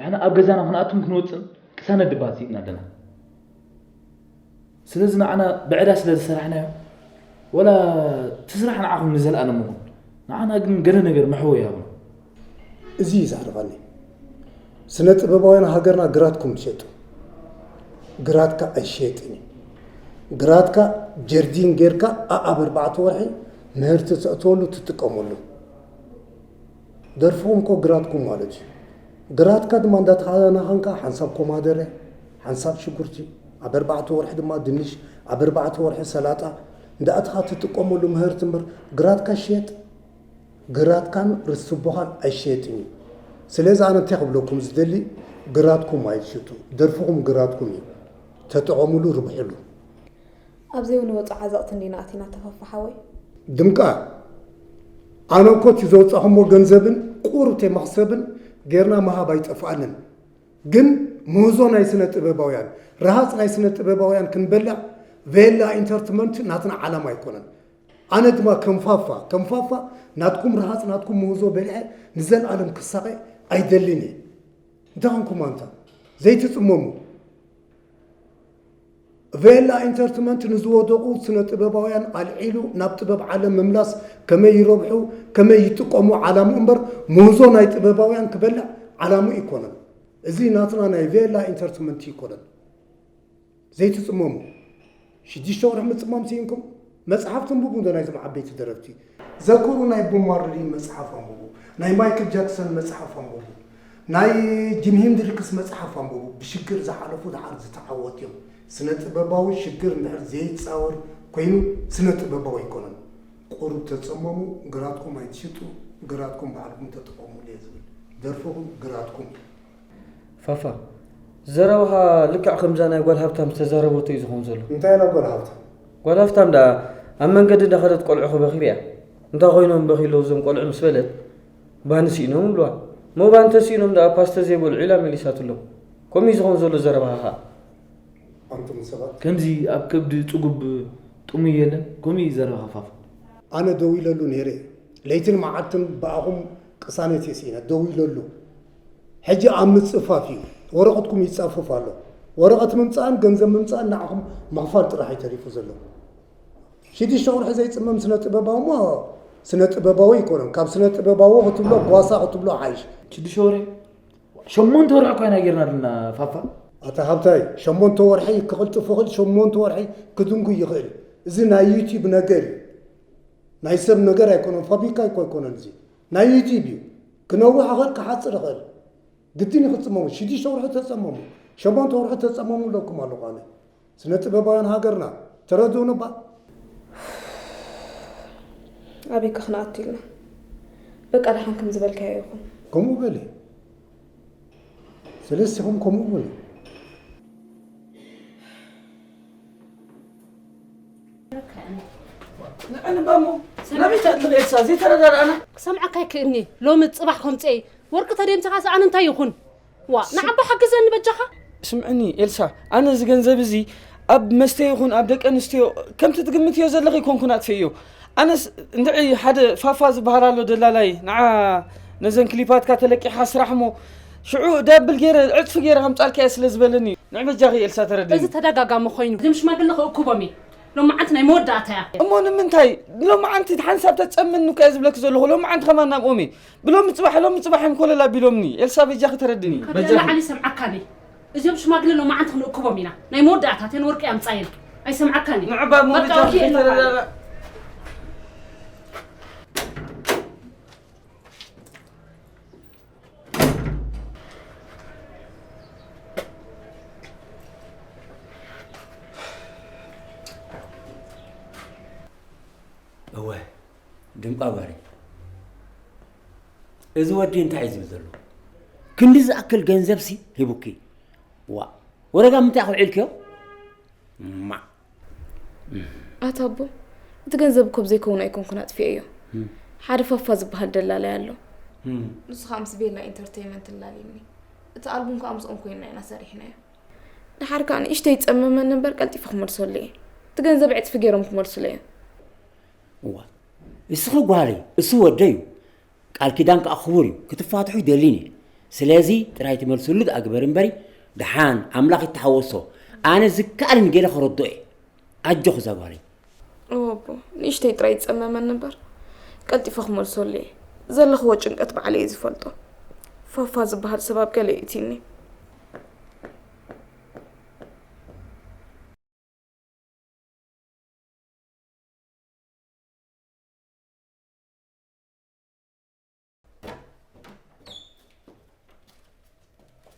ኣነ ኣብ ገዛና ክንኣቱን ክንወፅን ቅሳነት ድባሲ ኢና ኣለና። ስለዚ ንዓና ብዕዳ ስለ ዝሰራሕናዮ፣ ወላ እቲ ስራሕ ንዓኹም ንዘለኣለም ይኹን። ንዓና ግን ገለ ነገር መሕወያ ይኹን። እዚ እዩ ዘሕርቐኒ። ስነ ጥበባውያን ሃገርና ግራትኩም ትሸጡ። ግራትካ ኣይሸየጥን እዩ። ግራትካ ጀርዲን ጌርካ ኣኣብ ኣርባዕተ ወርሒ ምህርቲ ተእትወሉ ትጥቀመሉ። ደርፍኹም እኮ ግራትኩም ማለት እዩ። ግራትካ ድማ እንዳተኸናኸንካ ሓንሳብ ኮማደረ፣ ሓንሳብ ሽጉርቲ፣ ኣብ ኣርባዕተ ወርሒ ድማ ድንሽ፣ ኣብ ኣርባዕተ ወርሒ ሰላጣ እንዳእትኻ ትጥቀመሉ ምህርቲ እምበር ግራትካ ሽየጥ፣ ግራትካን ርስቦኻን ኣይሸየጥን እዩ። ስለዚ ኣነ እንታይ ክብለኩም ዝደሊ፣ ግራትኩም ኣይትሽጡ፣ ደርፍኹም ግራትኩም እዩ። ተጠቐሙሉ፣ ርብሕሉ። ኣብ ዘይንወጾ ዓዘቕቲ እንዲና ኣቲና ተፈፋ ሓወይ። ድምቃ፣ ኣነ እኮ እቲ ዘውጻኹሞ ገንዘብን ቁሩብ ተይ መኽሰብን ጌርና ምሃብ ኣይጠፍኣንን። ግን ምህዞ ናይ ስነ ጥበባውያን፣ ረሃጽ ናይ ስነ ጥበባውያን ክንበልዕ ቬላ ኢንተርትመንት ናትና ዓላማ ኣይኮነን። ኣነ ድማ ከም ፋፋ፣ ከም ፋፋ ናትኩም ረሃጽ ናትኩም ምህዞ በሊዐ ንዘለኣለም ክሳቐ ኣይደልን እየ። እንታይ ኾንኩም ኣንታ? ዘይትጽመሙ። ቬላ ኢንተርትመንት ንዝወደቑ ስነ ጥበባውያን ኣልዒሉ ናብ ጥበብ ዓለም ምምላስ፣ ከመይ ይረብሑ፣ ከመይ ይጥቀሙ ዓላሙ እምበር ምህዞ ናይ ጥበባውያን ክበልዕ ዓላሙ ኣይኮነን። እዚ ናትና ናይ ቬላ ኢንተርትመንት ኣይኮነን። ዘይትጽመሙ። ሽዱሽተ ወርሒ ምጽማም ስኢንኩም መጽሓፍ ተንብቡ እንዶ ናይዞም ዓበይቲ ደረፍቲ። ዘክሩ ናይ ቦብ ማርሊ መጽሓፍ ኣንብቡ። ናይ ማይክል ጃክሰን መጽሓፍ ኣንብቡ። ናይ ጂም ሄንድሪክስ መጽሓፍ ኣንብቡ። ብሽግር ዝሓለፉ ደሓር ዝተዓወቱ እዮም። ስነ ጥበባዊ ሽግር እንድሕር ዘይጻወር ኮይኑ ስነ ጥበባዊ ኣይኮነን። ቁሩብ ተጸመሙ፣ ግራትኩም ኣይትሽጡ፣ ግራትኩም ባዕልኩም ተጠቐሙሉ እየ ዝብል። ደርፍኹም ግራትኩም። ፋፋ፣ ዘረባኻ ልክዕ ከምዛ ናይ ጓል ሃብታም ዝተዛረበቶ እዩ ዝኸውን ዘሎ። እንታይ ኢላ ጓል ሃብታም? ጓል ሃብታም ደኣ ኣብ መንገዲ እንዳኸደት ቆልዑ ክበኺ ሪኣ። እንታይ ኮይኖም በኺ ኣለዉ እዞም ቆልዑ ምስ በለት፣ ባኒ ስኢኖም ይብልዋ። እሞ ባኒ ተስኢኖም ደኣ ፓስተ ዘይበልዑ ኢላ መሊሳትሎም። ከምኡ እዩ ዝኸውን ዘሎ ዘረባኻ ኸኣ። ኣንቱም ሰባት። ከምዚ ኣብ ከብዲ ጽጉብ ጥሙይ የለን። ከምኡ እዩ ዘረባኻ ፋፋ። ኣነ ደው ኢለሉ ነይረ። ለይትን መዓልትን ብኣኹም ቅሳነት እየ ስኢነ። ደው ኢለሉ። ሕጂ ኣብ ምጽፋፍ እዩ። ወረቐትኩም ይጻፈፍ ኣሎ። ወረቐት ምምጻእን ገንዘብ ምምጻእን ንዓኹም ምኽፋል ጥራሕ እዩ ተሪፉ ዘሎ። ሽዱሽተ ወርሒ ዘይጽመም ስነ ጥበባዊ እሞ ስነ ጥበባዊ ኣይኮነን። ካብ ስነ ጥበባዊ ክትብሎ ጓሳ ክትብሎ ሓይሽ። ሽዱሽተ ወርሒ? ሸሞንተ ወርሒ እኮ ኢና ጌርና ኣለና ፋፋ። ኣታ ሃብታይ፣ ሸሞንተ ወርሒ ክቕልጥፍ ይኽእል፣ ሸሞንተ ወርሒ ክድንጉ ይኽእል። እዚ ናይ ዩቲዩብ ነገር እዩ። ናይ ሰብ ነገር ኣይኮነን፣ ፋብሪካ እኮ ኣይኮነን እዚ። ናይ ዩቲዩብ እዩ። ክነውሕ ይኽእል፣ ክሓጽር ይኽእል። ግድን እዩ ክጽመሙ። ሽዱሽተ ወርሒ ተጸመሙ፣ ሸሞንተ ወርሒ ተጸመሙ እለኩም ኣለኹ ኣነ። ስነ ጥበባውያን ሃገርና ተረድኡኒ እባ። ኣበይ ከ ክንኣቱ ኢልና? በቃ ደሓን ከም ዝበልካዮ ይኹን። ከምኡ በሊ። ሰለስቲኹም ከምኡ በሉ። ንዕንባሞ ናበይ ትኣትኺ ኤልሳ? ዘይተረዳዳእና። ክሰምዓካ ኣይክእልኒ። ሎሚ ጽባሕ ከምጽኤ ወርቂ ተደምቲ ካስ ኣነ እንታይ ይኹን? ዋ፣ ንዓባ ሓግዘኒ በጃኻ። ስምዕኒ ኤልሳ፣ ኣነ እዚ ገንዘብ እዚ ኣብ መስተ ይኹን ኣብ ደቂ ኣንስትዮ ከምቲ ትግምትዮ ዘለኺ ኣይኮንኩን ኣጥፊኤዮ። ኣነስ እንድዒ ሓደ ፋፋ ዝበሃል ኣሎ ደላላይ፣ ንዓ ነዘን ክሊፓትካ ተለቂሕካ ስራሕ እሞ ሽዑ ዳብል ገይረ ዕጽፊ ገይረ ከምጻልካ እየ ስለ ዝበለኒ፣ ንዕ በጃኺ ኤልሳ ተረድእኒ። እዚ ተደጋጋሚ ኮይኑ፣ እዞም ሽማግለ ክእክቦም እየ። ሎማዓንቲ ናይ መወዳእታ እያ። እሞ ንምንታይ ሎማዓንቲ ሓንሳብ ተጸምኒ እኮ እየ ዝብለኪ ዘለኹ፣ ሎማዓንቲ ከማን ናብኦም እየ። ብሎሚ ጽባሕ፣ ሎሚ ጽባሕ እዮም ኮለል ኣቢሎምኒ። ኤልሳ በጃኺ ተረድእኒ። ካብ በጃኺ። ንላዕሊ ይሰምዓካኒ። እዚኦም ሽማግለ ሎማዓንቲ ክንእክቦም ኢና። ናይ መወዳእታ እተን ወርቂ ኣምጻየን። ኣይሰምዓካን እዩ። ንዕባ እሞ በቃ በጃኺ ወኪል ኣለኻ። ተረዳዳ-። እወ፣ ድምቃ ጓለይ። እዚ ወዲ እንታይ እዩ ዝብል ዘሎ? ክንዲ ዝኣክል ገንዘብሲ ሂቡኪ። ዋ፣ ወረጋ ምንታይ ኢኺ ውዒልክዮ? ማ። ኣታ ኣቦ፣ እቲ ገንዘብ እኮ ብዘይከውን ኣይኮንኩን ኣጥፊኤዮ። እም። ሓደ ፋፋ ዝበሃል ደላላይ ኣሎ። እም። ንሱ ኸኣ ምስ ቤላ ኢንተርቴይመንት ኣላልዩኒ። እቲ ኣልቡም ከኣ ምስኦም ኮይንና ኢና ሰሪሕናዮ። ደሓር ከኣ ንእሽተይ ይጸመመኒ እምበር ቀልጢፈ ክመልሰሉ እየ። እቲ ገንዘብ ዕጽፊ ገይሮም ክመልሱለይ እዮም። እዋ፣ እስኺ ጓለይ፣ እሱ ወደይ እዩ። ቃል ኪዳን ከኣ ክቡር እዩ። ክትፋትሑ ይደልን እየ። ስለዚ ጥራይ ትመልስሉ ደኣ ግበር እምበሪ፣ ደሓን ኣምላኽ ይተሓወሶ። ኣነ ዝከኣለኒ ገለ ከረድኦ እየ። ኣጆኺ እዛ ጓለይ። እወ ኣቦ፣ ንእሽተይ ጥራይ ይጸመመኒ እምበር፣ ቀልጢፈ ክመልሰሉ እየ። ዘለኽዎ ጭንቀት ባዕለይ እየ ዝፈልጦ። ፋፋ ዝበሃል ሰብ ኣብ ገለ የእትዩኒ።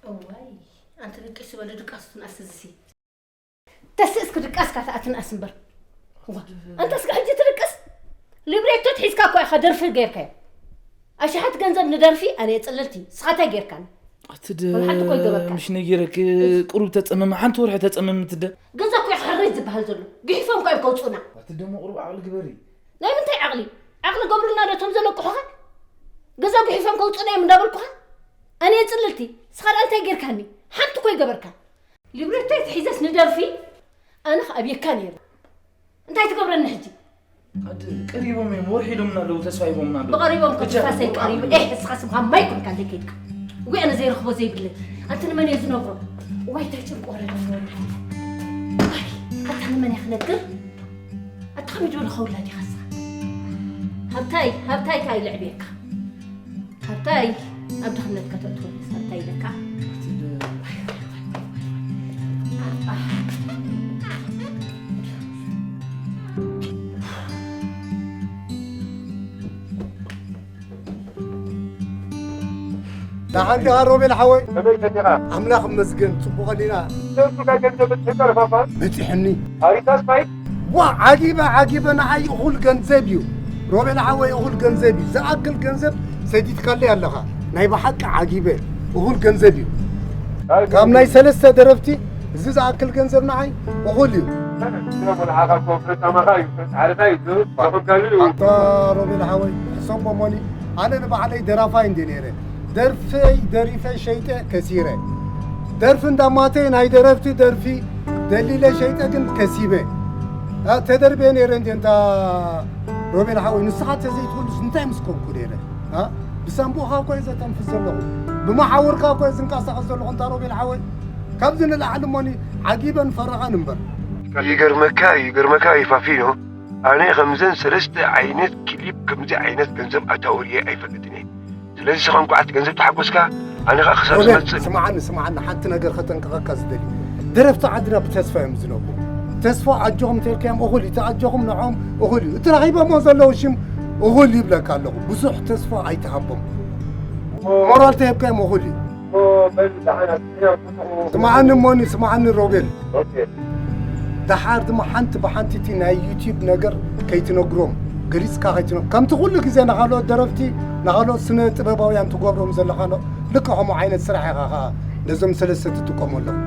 እዋይ፣ ኣንቲ ድቅስ ዝበለ ድቃስ ትንኣስ እዚሲ። ተስእስ ክድቃስ ካትኣትንኣስ እምበር። ዋ፣ ኣንተ እስከ ሕጂ ትድቅስ? ሊብሬቶ ትሒዝካ እኮ ኢኻ ደርፊ ጌርካዮ። ኣሽሓት ገንዘብ ንደርፊ ኣነ የጽልልቲ። ንስኻ እንታይ ጌርካኒ? ኣቲ ደ-፣ ወላ ሓንቲ እኮ ይገበርካ። ምሽ ነጊረክ፣ ቁሩብ ተጸመመ፣ ሓንቲ ወርሒ ተጸመመ ትደ። ገዛ እኮ እዩ ክሕረይ ዝበሃል ዘሎ። ግሒፎም እኮ እዮም ከውጽኡና። ኣቲ ደሞ ቁሩብ ዓቕሊ ግበሪ። ናይ ምንታይ ዓቕሊ? ዓቕሊ ገብሩልና ዶ እቶም ዘለቅሑኻ? ገዛ ግሒፎም ከውጽኡና እዮም እንዳበልኩኻ? ኣነ የጽልልቲ። ንስኻ ደኣ እንታይ ጌርካኒ? ሓንቲ እኮ ይገበርካ። ሊብሬቶ ሒዘስ ንደርፊ ኣነ ከኣብየካ ነይረ። እንታይ ትገብረኒ ሕጂ? ኣደ ቀሪቦም እዮም፣ ወርሒ ኢሎምና ኣለዉ፣ ተስፋ ሂቦምና ኣለዉ። ብቐሪቦም ከም ብቻ ትንፋሰይ ቀሪቡ። ኤህ፣ እስኻ ስምኻ ማይ ኮንካ እንተ ከይድካ። እጉ ኣነ ዘይረኽቦ ዘይብለይ። ኣንቲ ንመን እየ ዝነግሮ? እዋይ፣ እንታይ ጭንቂ ወረደ። ኣይ፣ ኣታ ንመን እየ ክነግር? ኣታ ከመይ ዝበለ ከውላድ ኢኻ እስኻ? ሃብታይ፣ ሃብታይ ከኣ ይልዕብየካ። ሃብታይ ኣብ ድኽነት ከተእትወኒ ሃብታይ ኢለካ። ደሓን ዲኻ ሮቤል ሓወይ? ከመይ ከዲኻ? ኣምላኽ ይመስገን፣ ጽቡቕ ዲና? ስንቱ ጋይ ገንዘብ ትሕቀር ፋፋ? በጺሑኒ። ኣሪታስ ማይ? ዋ፣ ዓጊበ፣ ዓጊበ፣ ንዓይ እኹል ገንዘብ እዩ። ሮቤል ሓወይ፣ እኹል ገንዘብ እዩ። ዝኣክል ገንዘብ ሰዲድካለይ ኣለኻ። ናይ ብሓቂ ዓጊበ፣ እኹል ገንዘብ እዩ። ካብ ናይ ሰለስተ ደረፍቲ እዚ ዝኣክል ገንዘብ ንዓይ እኹል እዩ። ወላሓኻ እኮ ፍረ ጻማኻ እዩ፣ ፍረ ጻዕርኻ እዩ፣ ዝህብ ዘኸካሉ እዩ። ኣታ ሮቤል ሓወይ፣ ሕሰቦ ሞኒ፣ ኣነ ንባዕለይ ደራፋይ እንደ ነይረ። ደርፈይ ደሪፈ ሸይጠ ከሲረ። ደርፊ እንዳማተይ ናይ ደረፍቲ ደርፊ ደሊለ ሸይጠ ግን ከሲበ። ኣ፣ ተደርቤ ነይረ እንዴ እንታ ሮቤል ሓወይ፣ ንስኻ ተዘይትብሉስ እንታይ ምስ ኮንኩ ነይረ? ኣ፣ ብሳምቡእኻ እኮ እየ ዘተንፍስ ዘለኹ። ብመሓውርካ እኮ እየ ዝንቀሳቐስ ዘለኹ እንታ ሮቤል ሓወይ። ካብዚ ንላዕሊ እሞኒ ዓጊበን ፈረቓን እምበር። ይገርመካ፣ ይገርመካ ይፋፊኖ፣ ኣነ ከምዘን ሰለስተ ዓይነት ክሊፕ ከምዚ ዓይነት ገንዘብ ኣታዊ ርእየ ኣይፈልጥን እየ። ስለዚ ንስኻ እንኳዕ እቲ ገንዘብ ተሓጎስካ፣ ኣነ ኸኣ ክሳብ ሮቤል፣ ዝመጽእ ስምዓኒ፣ ስምዓኒ፣ ሓንቲ ነገር ከጠንቅቐካ ዝደሊ። ደረፍቲ ዓድና ብተስፋ እዮም ዝነብሩ። ተስፋ ኣጆኹም እንተልካዮም እኹል እዩ፣ እቲ ኣጆኹም ንዕኦም እኹል እዩ። እቲ ረኺቦሞ ዘለዉ ሽም እኹል ይብለካ ኣለኹ። ብዙሕ ተስፋ ኣይትሃቦም። ሞራል ተሂብካዮም እኹል እዩ። ስምዓኒ እሞኒ፣ ስምዓኒ ሮቤል። ኦኬ። ደሓር ድማ ሓንቲ ብሓንቲ እቲ ናይ ዩቲዩብ ነገር ከይትነግሮም፣ ገሊጽካ ከይትነግሮም። ከምቲ ኩሉ ግዜ ንኻልኦት ደረፍቲ፣ ንኻልኦት ስነ ጥበባውያን ትገብሮም ዘለኻ ዶ፣ ልክዕ ከምኡ ዓይነት ስራሕ ኢኻ ኸኣ ነዞም ሰለስተ ትጥቀመሎም።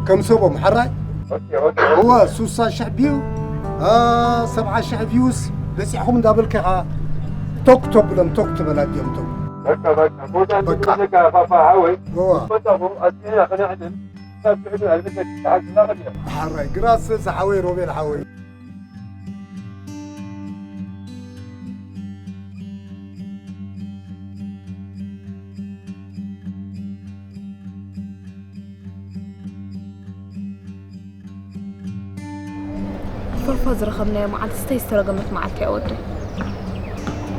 ከም ሰቦም፣ ሕራይ? ኦኬ፣ ኦኬ። እወ፣ ሱሳ ሽሕ ቪው፣ አ፣ ሰብዓ ሽሕ ቪውስ በጺሕኩም እንዳበልካ ኢኻ ቶክ ተብሎም፣ ቶክ ትበል ኣድዮም ቶክ። በቃ፣ በቃ። ቦታ በቃ። እንተዘጋ ፋፋ ሓወይ፣ እወ። ፈታኹ፣ ኣስሚዕና ክነዕልል፣ ክሳብ ትዕልል ኣልበለኪ፣ ተሓግዝና ቀዲና። ሓራይ፣ ግራስ ዝሓወይ፣ ሮቤል ሓወይ። ፋፋ ዝረኸብናዮ መዓልቲ እንታይ ዝተረገመት መዓልቲ እያ ወደይ።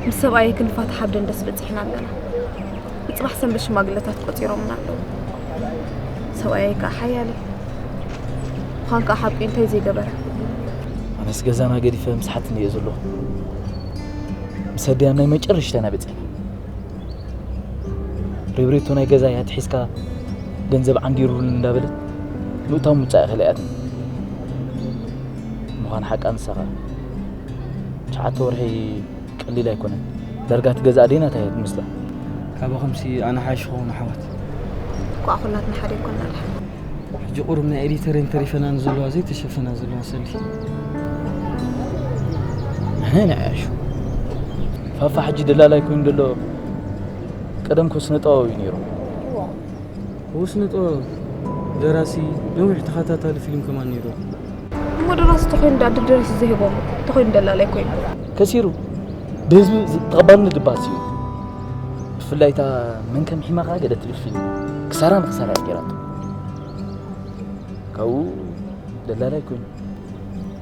ምስ ሰብኣየይ ክንፋታሕ ኣብ ደንደስ በጺሕና ኣለና። ንጽባሕ ሰንበት ሽማግለታት ቆጺሮምና ኣለዉ። ሰብኣየይ ከኣ ሓያል እዩ። ምዃን ከኣ ሓቂ እንታይ ዘይገበረ። ኣነስ ገዛና ገዲፈ ምስ ሓትኒ እየ ዘለኹ። ምስ ኣደያ ናይ መጨረሽታ ኢና በጺሕና። ሪብሪቶ ናይ ገዛ እያ ትሒዝካ ገንዘብ ዓንዲሩኒ እንዳበለት ምእታው ምውጻእ ከለኣትኒ። ምዃን ሓቃ ንሳ ኸኣ ትሽዓተ ወርሒ ቀሊል ኣይኮነን። ዳርጋ እቲ ገዛ ኣደይ ናታ እያ ትመስላ። ካባኹምሲ ኣነ ሓይሽ ክኸውን ኣሕዋት። እኳ ኩላትና ሓደ ኣይኮንና ኣልሓ። ሕጂ ቁሩብ ናይ ኤዲተረን ተሪፈናኒ ዘለዋ ዘይተሸፈና ዘለዋ ሰልዲ። ኣነ ንዓያሹ። ፋፋ ሕጂ ደላላይ ኮይኑ ዘሎ ቀደም ኮ ስነ ጥበባዊ እዩ ነይሩ። እዎ ስነ ጥበብ፣ ደራሲ፣ ነዊሕ ተኸታታሊ ፊልም ከማን ነይሩ። እሞ ደራሲ ተኾይኑ ዳ ደደሪሲ ዘይህቦም ተኾይኑ ደላላይ ኮይኑ። ከሲሩ ብህዝቢ ዝ-፣ ተቐባልነት ድበሃል ስኢኑ። ብፍላይ እታ መን ከም ሒማኻ ገለ ትብል ፊልም ክሳራ ንክሳራ እያ ገይራቶ። ካብኡ ደላላይ ኮይኑ።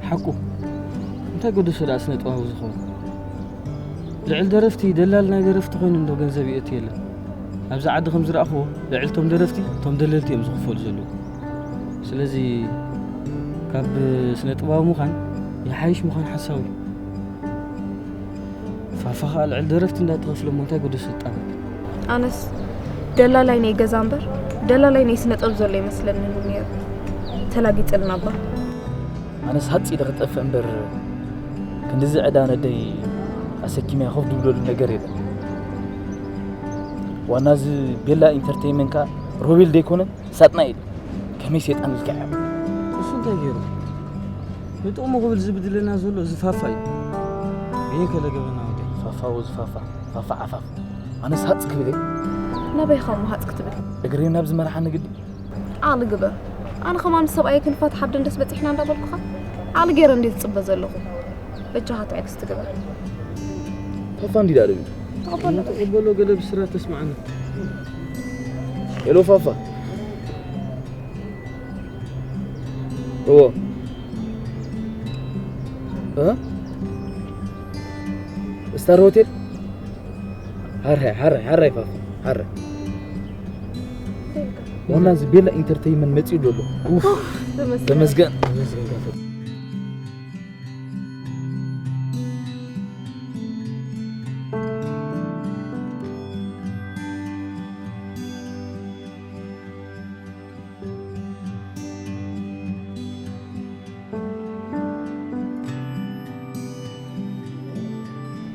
ሓቁ፣ እንታይ ገደሶ ደኣ ስነ ጥበባዊ ዝኸውን? ልዕሊ ደረፍቲ ደላል ናይ ደረፍቲ ኮይኑ እንዶ ገንዘብ ይእቲ የለን። ኣብዚ ዓዲ ከም ዝረኣኽዎ ልዕሊ እቶም ደረፍቲ እቶም ደለልቲ እዮም ዝኽፈሉ ዘለዉ። ስለዚ ካብ ስነ ጥበባዊ ምዃን ይሓይሽ ምዃን ሓሳዊ እዩ። ፋፋ ኸኣ ልዕሊ ደረፍቲ እንዳተኸፍለ እሞ እንታይ ጎደሶ ዝጣበቅ? ኣነስ ደላላይ ናይ ገዛ እምበር ደላላይ ናይ ስነ ጥበብ ዘሎ ይመስለኒ ነይሩ። ተላጊጸልና እባ። ኣነስ ሃጽ ኢለ ክጠፍእ እምበር ክንድዚ ዕዳ ነደይ ኣሰኪመያ ኮፍ ድብለሉ ነገር የለን። ዋና እዚ ቤላ ኢንተርቴይንመንት ከኣ ሮቤል ደይኮነ ሳጥናኤል ከመይ ሰይጣን ኢልካ እያ። እሱ እንታይ ገይሩ? ንጥቕሙ ክብል ዝብድለና ዘሎ እዚ ፋፋ እዩ። ይህን ከለ ገበና ወደይ። ፋፋ ወዚ ፋፋ፣ ፋፋ ዓፋፍ። ኣነስ ሃጽ ክብል እየ። ናበይ ኸሞ ሃጽ ክትብል? እግረይ ናብ ዝመርሓኒ ግዲ። ዓቕሊ ግበር። ኣነ ኸማን ምስ ሰብኣየ ክንፋት ሓብደን ደስ በጺሕና እንዳበልኩኻ ዓቕሊ ገይረ እንዴ ዝጽበ ዘለኹ። በጃኻ ትዕግስቲ ግበር። ፋፋ እንዲዳ ደው ኢሉ። ተቐበሎ። ተቐበሎ ገለ ብስራት ተስማዕና። ሄሎ ፋፋ። እዎ። እ? ስታር ሆቴል? ሓራይ፣ ሓራይ፣ ሓራይ ፋፋ፣ ሓራይ። ዋና እዚ ቤላ ኢንተርቴይንመንት መጺኡ ኣሎ። ኡፍ፣ ተመስገን። ተመስገን።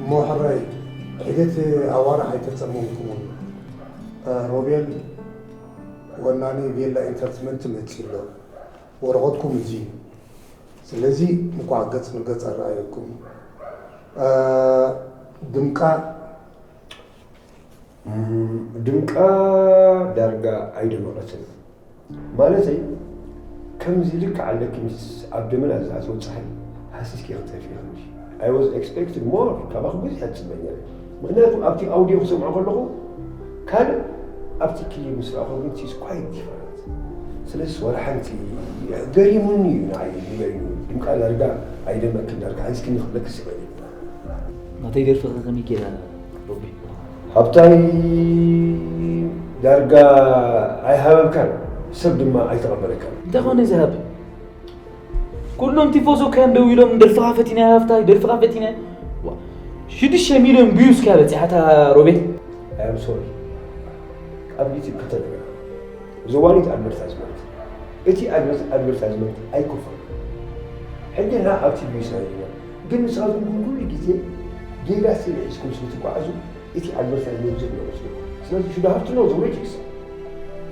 እሞ ሕራይ፣ ሒደት ኣዋርሕ ኣይተጸመምኩምን። እ፣ ሮቤል ወናኒ ቤላ ኢንተርትመንት መጺኡ ኣሎ። ወረቐትኩም እዚ እዩ። ስለዚ እንኳዕ ገጽ ንገጽ ኣረኣየኩም። እ፣ ድምቃ እም፣ ድምቃ ዳርጋ ኣይደመቐትን። ማለተይ፣ ከምዚ ልክዕ ኣለኪ ምስ ኣብ ደመና ዝኣተወ ጸሓይ ሃሲስኪ ክትጠፍኢ ኢኺ። I was expecting more፣ ካባኺ ብዙሕ እጽበ ነይረ። ምኽንያቱ ኣብቲ ኣውድዮ ክሰምዖ ከለኹ ካልእ፣ ኣብቲ ክሊፕ ምስ ረኣኹ ግን it's quite different። ስለዚስ ዋላ ሓንቲ ገሪሙኒ እዩ ንዓይ፣ ገሪሙኒ። ድምቃ ዳርጋ ኣይደመቅን፣ ዳርጋ ሓዚስክኒ ክብለክስ ይኽእል እየ። ናተይ ደርፊ ከ ከመይ ጌራ ሮቢ? ሃብታይ ዳርጋ ኣይሃበብካን፣ ሰብ ድማ ኣይተቐበለካን። እንታይ ኮነ ዝሃብ? ኩሎም ቲፎዞ ካን ደው ኢሎም ደርፍኻ ፈቲና ሃብታይ፣ ደርፍኻ ፈቲና። ዋ፣ ሽዱሽተ ሚልዮን ቪውስ ከያ በጺሓታ ሮቤል። I am sorry። ኣብ ዩቲዩብ ክልተ ነገር ኣሎ። ዘዋኒት ኣድቨርታይዝመንት። እቲ ኣድቨርት-፣ ኣድቨርታይዝመንት ኣይክፈል። ሕጂ ንዓ ኣብ ቲቪ ይስራይ ኢና። ግን ንስኻትኩም ግን ኩሉ ግዜ ጌጋ ስለ ሒዝኩም ስለ ትጓዓዙ እቲ ኣድቨርታይዝመንት ዘሎ መስለኩም። ስለዚ should have to know the logics።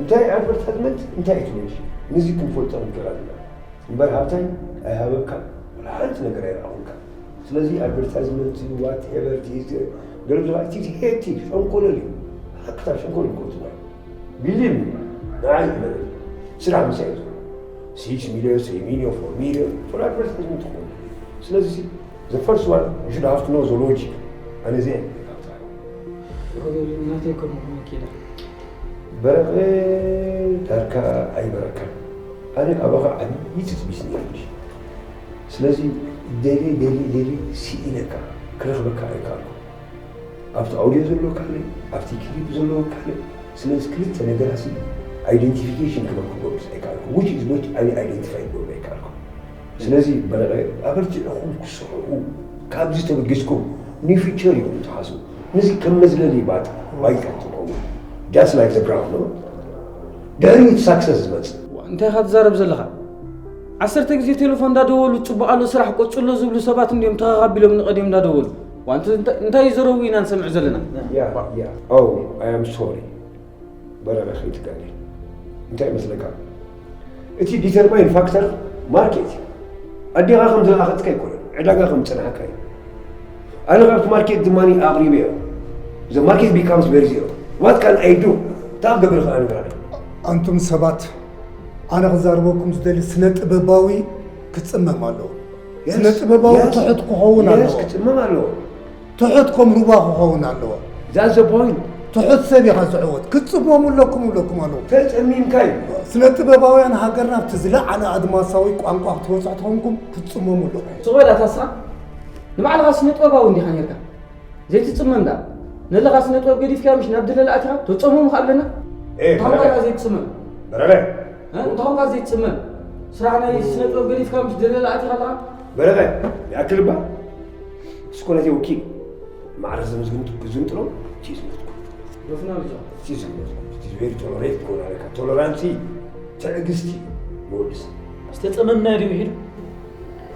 እንታይ ኣድቨርታይዝመንት፣ እንታይ እቲ ሎጂክ? ነዚ ክንፈልጦ ክንክእል ኣለና። እምበር ሃብታይ ኣይሃበካ፣ ወላ ሓንቲ ነገር ኣይረኣኹልካ። ስለዚ ኣድቨርታይዝመንት፣ ዋትኤቨር፣ እቲ ገለ ብዙ እቲ ሄቲ ሸንኮለል እዩ። ሃክታ ሸንኮለል ይኮቱ። ቢሊቭ ሚ፣ ንዓይ ይመለል። ስራሕ ምሳይ እዩ ዘሎ። ሲክስ ሚልዮን፣ ስሪ ሚልዮን፣ ፎር ሚልዮን፣ ጥሩ ኣድቨርታይዝመንት ትኾኑ። ስለዚ the first one you should have to know the logic። ኣነ እዚኣ እየ ዝብል። ናተይ ከምኡ መኪና። በረቐ ዳርካ ኣይበረካን። ኣነ ካባኻ ዓብዪ ትጽቢት ነይሩኒ። ስለዚ ደልየ፣ ደልየ፣ ደልየ ስኢነካ፣ ክረኽበካ ኣይከኣልኩን። ኣብቲ ኣውድዮ ዘሎ ካልእ፣ ኣብቲ ክሊፕ ዘሎ ካልእ። ስለዚ ክልተ ነገራት ሲ ኣይደንቲፊኬሽን ክበል ክገብርስ ኣይከኣልኩን። Which is not ኣነ ኣይደንቲፋይ ክገብር ኣይከኣልኩን። ስለዚ በረቐ ኣበርቲዕኹም ክስርሑ፣ ካብዚ ተበጊስኩም ንፊቸር ኢኹም ትሓስቡ። ነዚ ከም መዝለሊ ባት-፣ ባይታ ትኸውን። Just like the ground፣ no? ድሕሪኡ እቲ ሳክሰስ ዝመጽእ። እንታይ ኢኻ ትዛረብ ዘለኻ? ዓሰርተ ግዜ ቴሌፎን እንዳደወሉ ጽቡቕ ኣሎ ስራሕ ቀጽሎ ዝብሉ ሰባት እንድዮም ተኻኻቢሎም ንቐድዮም እንዳደወሉ። ዋ፣ እንተ-፣ እንተ-፣ እንታይ ይዘረቡ ኢና ንሰምዕ ዘለና? ያ፣ ያ። Oh, I am sorry። በረረ ከይትጋገ። እንታይ ይመስለካ? እቲ ዲተርማይን ፋክተር ማርኬት እዩ። ኣዴኻ ከም ዝለኣኸትካ ኣይኮነን፣ ዕዳጋ ከም ዝጸንሓካ እዩ። ኣነ ካብቲ ማርኬት ድማ ኣቕሪበዮ። The market becomes very zero. What can I do? እንታይ ክገብር ይኽእል ኣነ ብራኸ? ኣንቱም ሰባት፣ ኣነ ክዛረበኩም ዝደሊ ስነ ጥበባዊ ክጽመም ኣለዎ። Yes. ስነ ጥበባዊ Yes. ትሑት ክኸውን Yes፣ ኣለዎ። ክጽመም ኣለዎ። ትሑት ከም ሩባ ክኸውን ኣለዎ። That's the point። ትሑት ሰብ ኢኻ ዝዕወት። ክትጽመሙ ኣለኩም እብለኩም ኣለኹ። ተጸሚምካ እዩ። ስነ ጥበባውያን ሃገርና ኣብቲ ዝለዓለ ኣድማሳዊ ቋንቋ ክትበጽሑ ተኾንኩም ክትጽመሙ ኣለኩም። ስቕ በል ኣታ ስኻ። ንባዕልኻ ስነ ጥበባዊ እንዲኻ ነርካ። ዘይትጽመም ደኣ። ነለኻ ስነ ጥበብ ገዲፍካ ምሽ ናብ ድለላ ኣቲኻ ተጸመሙ ከኣ ኣለና። ኤ፣ እንታይ ኾንካ በረኸ። ደኣ ዘይትጽመም? በረኸ። እ? እንታይ ኾንካ ዘይትጽመም? ስራሕ ናይ ስነ ጥበብ ገዲፍካ ምሽ ድለላ ኣቲኻ ኣለኻ? በረኸ፣ ይኣክል እባ። እስኮ ነቲ ወኪል ማዕረ ዝምዝግን-፣ ዝግንጥሎ እቲ ዝመትኩ። ዶፍና ልጆ። እቲ ዝመትኩ። እቲ ዝቤሪ ቶለሬት ክኾን ኣለካ። ቶለራንሲ፣ ትዕግስቲ፣ ንወዲ ሰብ። ዝተጸመምና ድዩ ይሄዱ?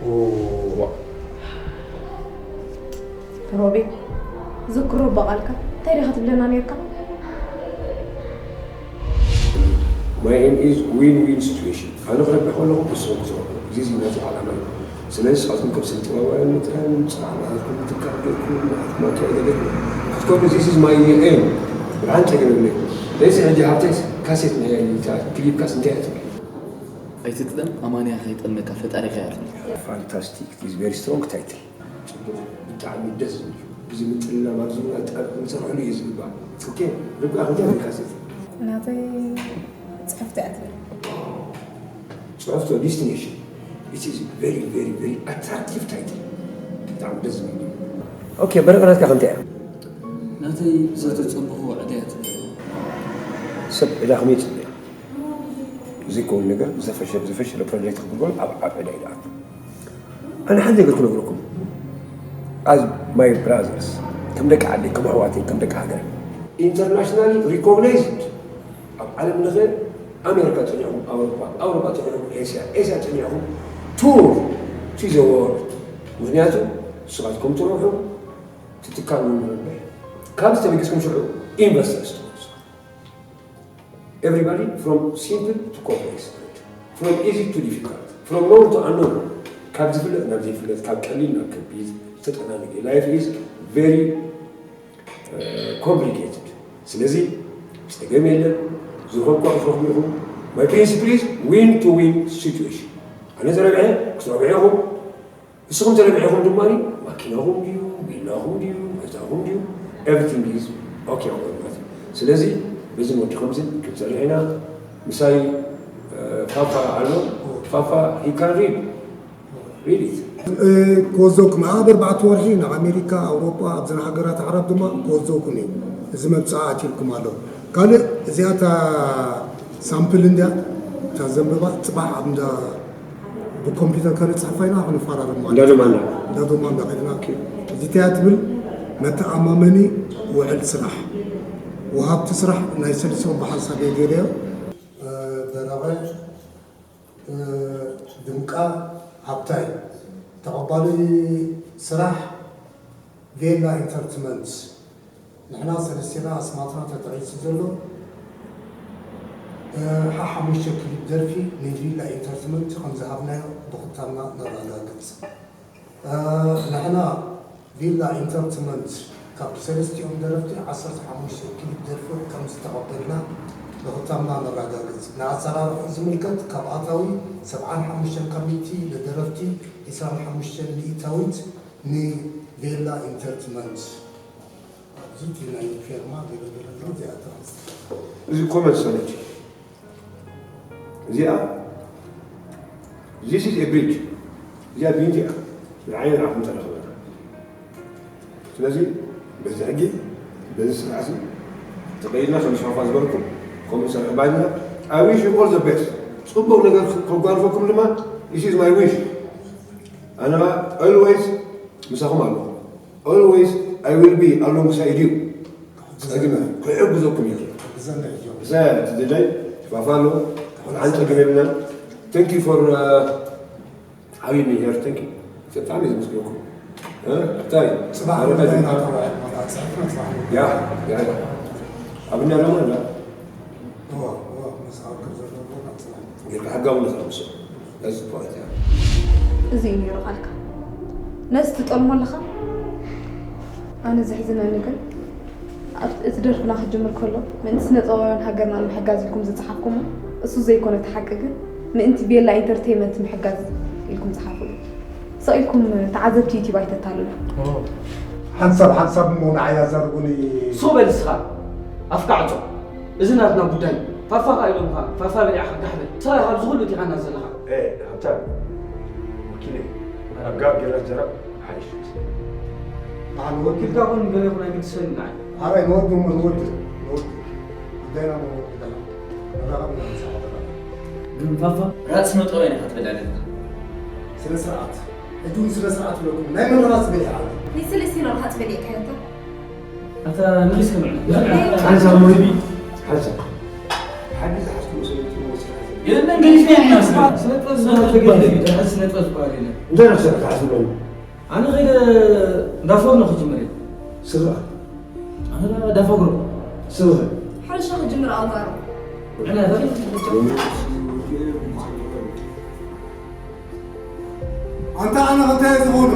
ኦ፣ ዋ። ሮቤል፣ ዝክሮ በቓልካ እንታይ ዲኻ ትብለና ነርካ? My aim is win-win situation. ኣነ ክረብሕ ከለኹ ንስኹም ክትረብሑ። እዚ እዚ ናቱ ዓላማ እዩ። ስለዚ ንስኻትኩም ከም ስነ ጥበባውያን መታን ጽባሕ ናትኩም ትካል ጌርኩም ናትኩም ኣካይዳ ጌርኩም ክትከዱ፣ this is my aim። ብርሃን ጸገም የብለይ። ለዚ ሕጂ ሃብታይስ ካሴት ናይ ክሊፕካስ እንታይ እያ ትብል? ኣይትጥለም፣ ኣማንያ ከይጠልመካ ፈጣሪ ከያርኒ። Fantastic. It is very strong title. ጽቡቕ፣ ብጣዕሚ ደስ ዝብል እዩ። ብዝምጥን ናብ ኣብዚ እውን ኣጣቢቑ ክንሰርሐሉ እዩ ዝግባእ። ኦኬ፣ ርብቃ፣ ክንደይ ኣለካ ሴት? ናተይ ጽሕፍቲ እያ ትብል። ጽሕፍቶ፣ ዲስቲኔሽን። It is very, very, very attractive title. ብጣዕሚ ደስ ዝብል እዩ። ኦኬ፣ በረቐ፣ ናትካ ከምታይ እያ? ናተይ ዝተጸበኹ ዕዳ እያ ትብል። ሰብ ዕዳ ከመይ ይጽበ? ዘይከውን ነገር፣ ዝፈሸ-፣ ዝፈሸለ ፕሮጀክት ክግበር ኣብ፣ ኣብ ዕዳ እዩ ዝኣቱ። ኣነ ሓንቲ ነገር ክነግረኩም፣ as my brothers፣ ከም ደቂ ዓደይ፣ ከም ኣሕዋተይ፣ ከም ደቂ ሃገረይ፣ internationally recognized፣ ኣብ ዓለም ለኸ ኣሜሪካ ጸኒዕኹም፣ ኣውሮፓ፣ ኣውሮፓ ጸኒዕኹም፣ ኤስያ፣ ኤስያ ጸኒዕኹም፣ tour to the world። ምኽንያቱ ንስኻትኩም ትረብሑ፣ እቲ ትካል እውን ይረብሕ። ካብዚ ተበጊስኩም ሽዑ ኢንቨስተርስ ትኾኑ። Everybody from simple to complex, from easy to difficult, from known to unknown፣ ካብ ዝፍለጥ ናብ ዘይፍለጥ፣ ካብ ቀሊል ናብ ከቢድ ዝተጠናነገ። Life is very, uh, complicated። ስለዚ ጸገም የለን፣ ዝረኸብኳ ክትረኽቡ ኢኹም። My principle is win to win situation። ኣነ ተረብሐ፣ ክትረብሑ ኢኹም። ንስኹም ተረቢሕኹም ድማ ማኪናኹም ድዩ፣ ቪላኹም ድዩ፣ ገዛኹም ድዩ፣ everything is okay ማለት እዩ። ስለዚ በዚ ሞዲ ከምዚ ክንሰርሕ ኢና። ምሳይ፣ እ፣ ፋፋ ኣሎ። ፋፋ፣ he can read. Read it. እ፣ ክወዘኩም ኣብ ኣርባዕተ ወርሒ ናብ ኣሜሪካ፣ ኣውሮጳ፣ ኣብዘን ሃገራት ኣዕራብ ድማ ክወዘኩም እዩ። እዚ መብጽዓ ኣትዩልኩም ኣሎ። ካልእ እዚኣ እታ ሳምፕል እንድያ፣ እታ ዘንበባ ጽባሕ ኣብ እንዳ ብኮምፒውተር ከነጽሕፋ ኢና፣ ክንፈራረም ማለት እንዳ ዶማና። እንዳ ዶማና ከድና። ኦኬ። እዚ እንታይ እያ ትብል? መተኣማመኒ ውዕል ስራሕ። ወሃብቲ ስራሕ ናይ ሰሊሶም ብሓንሳብ እየ ገይረዮ። እ፣ በረቐ፣ እ፣ ድምቃ፣ ሃብታይ። ተቐባሊ ስራሕ ቬላ ኢንተርትመንት። ንሕና ሰለስቴና ኣስማትና ተጠቒሱ ዘሎ፣ እ፣ ሓሓሙሽተ ክሊፕ ደርፊ ንቪላ ኢንተርትመንት ከም ዝሃብናዮ ብኽታምና ነረጋግጽ። እ፣ ንሕና ቪላ ኢንተርትመንት ካብ ሰለስቲኦም ደረፍቲ ዓሰርተ ሓሙሽተ ክሊፕ ደርፊ ከም ዝተቐበልና ብኽታምና ነረጋግጽ። ንኣሰራርሑ ዝምልከት ካብ ኣታዊ ሰብዓን ሓሙሽተን ካብ ሚእቲ ንደረፍቲ ዒስራን ሓሙሽተን ሚእታዊት ንቬላ ኢንተርትመንት። ኣብዚ እቲ ናይ ፌርማ ገለ ገለ ኣሎ፣ እዚኣ ተወስድ። እዚ ኮመንት ሰነድ እዚኣ፣ this is a bridge። እዚኣ ቢንት እያ። ንዓይ ንዓኹም ተረኽበና። ስለዚ በዚ ሕጊ፣ በዚ ስርዓት ተቐይድና ከም ሻፋ ዝበልኩም ከምኡ ንሰርሕ ባህልና። I wish you all the best። ጽቡቕ ነገር ከጓንፈኩም ድማ this is my wish። ኣነ always ምሳኹም ኣለኹ። Always I will be alongside you። ጸግመ ክሕግዘኩም እየ። ብዘ-፣ እቲ ድላይ ፋፋ ኣሎ። ቆልዓን ጸግመ የብልናን። Thank you for, uh, having me here. Thank you። ብጣዕሚ እየ ዘመስግነኩም። እ፣ እንታይ? ጽባሕ በረኸት። ንግዳይ ናተባባዕ መጣ፣ ጽሑፍ መጽባሕ። ያ፣ ያ፣ ያ። ኣብና ደማ እንዳ እዋ፣ እዋ፣ መጽሓፍ ክብ ዘለዎ ናብ ጽባሕ። ጌርካ ሕጋውነት ኣብ ምስሉ። እዚ ፖለቲካ። እዚ እዩ ነይሩ ቃልካ። ነዚ ትጠልሞ ኣለኻ? ኣነ ዘሕዝነኒ ግን፣ ኣብ እቲ ደርፍና ክጅምር ከሎ፣ ምእንቲ ስነ ጥበባውያን ሃገርና ንምሕጋዝ ኢልኩም ዝጸሓፍኩሞ፣ እሱ ዘይኮነ እቲ ሓቂ ግን፣ ምእንቲ ቤላ ኢንተርቴይመንት ምሕጋዝ ኢልኩም ጸሓፉ እዩ። ስቕ ኢልኩም ተዓዘብቲ ዩቲዩብ ኣይተታልሉ። ሓንሳብ ሓንሳብ እሞ ንዓይ ኣዛርቡኒ። ሱቕ በል እስኻ። ኣፍካ ዕጾ። እዚ ናትና ጉዳይ እዩ። ፋፋ ከኣ ኢሎምኻ፣ ፋፋ በሊዕኻ ጋሕ በል። ሰብኣይ ካብዚ ኩሉ ዲኻ ናት ዘለኻ? ኤ፣ ሃብታም፣ ወኪለይ፣ ኣብ ጋብ ጌርና ዘረብ ሓይሽ። ንዓል ወኪልካ ኹን ገለ ይኹን ኣይግድሰኒ ንዓይ። ሓራይ ንወዱ እሞ ንወዱ፣ ንወዱ። ጉዳይና እሞ ንወዱ ደማ። መራኸብና ንሳዕ ደማ። ግን ፋፋ ራእሲ መጠወ ኢና ክትብል ኣለና። ስነ ስርዓት። ሕጂ እውን ስነ ስርዓት ብለኩም። ናይ መን ራእሲ በሊዓ? ናይ ሰለስቲና ርሃፅ በሊዕካዮ እታ ኣታ ንሪስ ከምዕና። ሓንሳ ሞይቢ፣ ሓንሳ። ሓዲ ዝሓዝኩ መሰለኝ ጥሩ ወሲድ ሓዘ። የለን ገዲፍና ኢና። ስነ ጥበብ ዝበሃል ተገደል እዩ። ድሕሪ ስነ ጥበብ ዝበሃል የለን። እንታይ ረኽሰብ ክሓዝበሉ? ኣነ ከይደ እንዳፎርኖ ክጅምር እየ። ስራሕ። ኣነ ዳፋግሮ። ስራሕ። ሕርሻ ክጅምር ኣውጋሮ ዕላታ ኣንታ ኣነ እንታይ ዝኸውዶ?